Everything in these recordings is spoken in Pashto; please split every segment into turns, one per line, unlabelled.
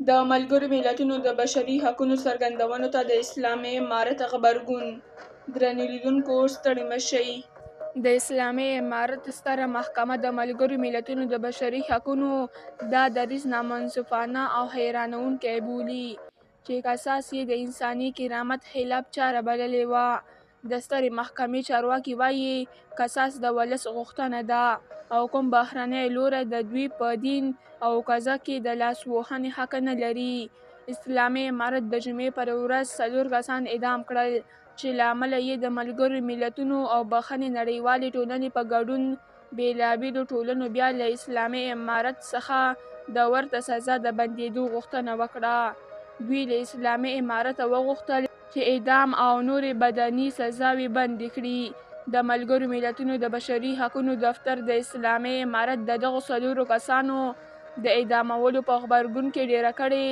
د ملګرو ملتونو د بشري حقونو څرګندونو ته د اسلامي امارت غبرګون. درنو لیدونکو ستړي مه شئ. د اسلامي امارت ستره محکمه د ملګرو ملتونو د بشري حقونو دا دریځ نامنصفانه او حیرانوونکی بولي، چې قصاص یې د انساني کرامت خلاف چاره بللې وه. د سترې محکمې چارواکي وايي، قصاص د ولس غوښتنه ده او کوم بهرنی لوری د دوی په دین او قضا کې د لاسوهنې حق نه لري. اسلامي امارت د جمعې پر ورځ څلور کسان اعدام کړل، چې له امله یې د ملګرو ملتونو او بښنې نړیوالې ټولنې په ګډون بېلابېلو ټولنو بیا له اسلامي امارت څخه د ورته سزا د بندېدو غوښتنه وکړه. دوی له اسلامي امارته وغوښتل، چې اعدام او نورې بدني سزاوې بندې کړي. د ملګرو ملتونو د بشري حقونو دفتر د اسلامي امارت د دغو څلورو کسانو د اعدامولو په غبرګون کې ډېره کړې،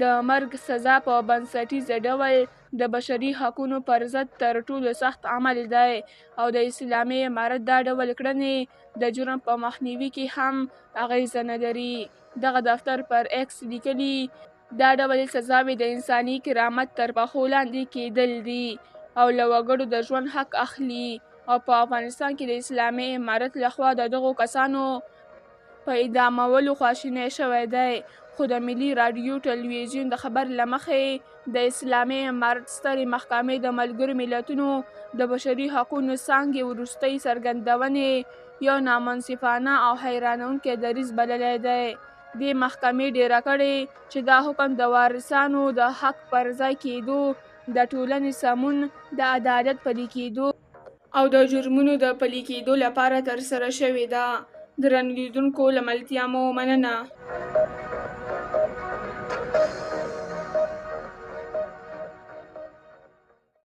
د مرګ سزا په بنسټیز ډول د بشري حقونو پر ضد تر ټولو سخت عمل دی او د اسلامي امارت دا ډول کړنې د جرم په مخنیوي کې هم اغېزه نه لري. دغه دفتر پر ایکس لیکلي، دا ډول سزاوې د انساني کرامت تر پښو لاندې کېدل دي او له وګړو د ژوند حق اخلي او په افغانستان کې د اسلامي امارت لخوا د دغو کسانو په اعدامولو خواشینی شوی دی. خو د ملي راډیو ټلویزیون د خبر له مخې، د اسلامي امارت سترې محکمې د ملګرو ملتونو د بشري حقونو څانګې وروستۍ څرګندونې یو نامنصفانه او حیرانوونکی دریځ بللی دی. دې محکمې ډېره کړې، چې دا حکم د وارثانو د حق پر ځای کېدو، د ټولنې سمون، د عدالت پلي کېدو او د جرمونو د پلي کېدو لپاره ترسره شوې ده. درنو لیدونکو له ملتیا مو مننه.